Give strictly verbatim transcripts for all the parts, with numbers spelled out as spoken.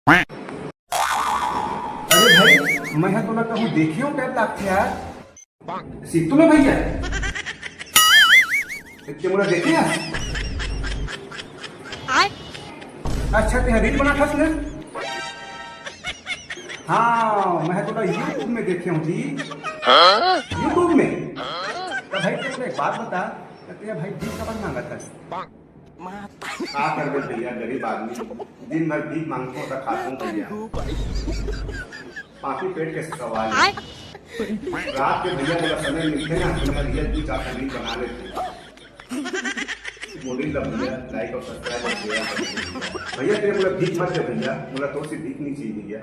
अरे भाई, मैं हा तोला कहूँ देखे हो टाइप लागथे यार। सीतू में भैया, ते मोला देखे हस? अच्छा, ते रील बनाथस ने? हाँ, मैं तोला YouTube में देखे हूँ जी। YouTube में? तो भाई, तू एक बात बता, तो ते भाई भीख कबर मांगत हस? का करबे भैया, गरीब आदमी, दिन भर भीख मांगथों त खाथों भैया। पापी पेट के सवाल है। रात के भैया मोला समय मिलथे ना, तो मैं भैया दू चार रील बना लेथों। मोर रील ला भैया like और subscribe और share कर दो। भैया, ते मोला भीख मत दे भैया, मोला तोर से भीख नहीं चाहिए भैया।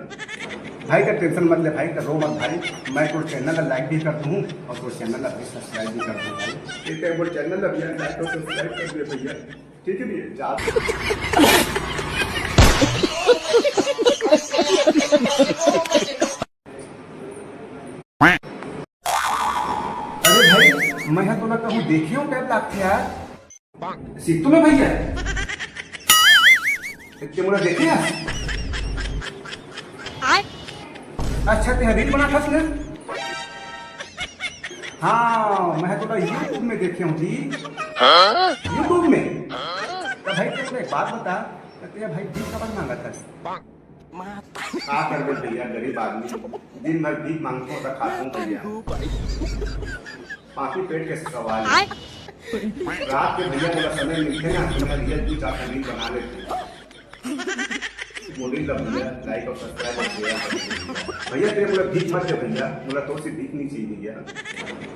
भाई, का tension मत ले भाई, का रो मत भाई, मैं तोर channel ला like भी कर दूँ और तोर channel ला भाई subscribe भी कर दूँ भाई। ते मोर channel ला भैया like और subscribe कर दे भैया, ठीक है भैया, जा। अरे भाई, मैं हा तोला कहूँ देखे हो टाइप लागथे यार। सीतू में भैया, ते मोला देखे हस? अच्छा, ते रील बनाथस ने? हाँ, मैं तोला YouTube में देखे हूँ जी। YouTube में? तो भाई, तू एक बात बता, तो ते भाई भीख कबर मांगत हस? का करबे भैया, गरीब आदमी, दिन भर भीख मांगथों त खाथों भैया। पापी पेट के सवाल है। रात के भैया मोला समय मिलथे ना, तो मैं भैया दू चार रील बना लेथों। मोर रील ला भैया like और subscribe और share कर दो। भैया, ते मोला भीख मत दे भैया, मोला तोर से भीख नहीं चाहिए भैया।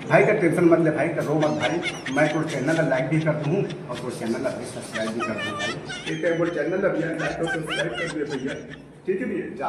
भाई, का tension मत ले भाई, का रो मत भाई, मैं तोर channel ला like भी कर दूँ और तोर channel ला भाई subscribe भी कर दूँ भाई। ते मोर channel ला भैया like और subscribe कर दे भैया, ठीक है भैया, जा।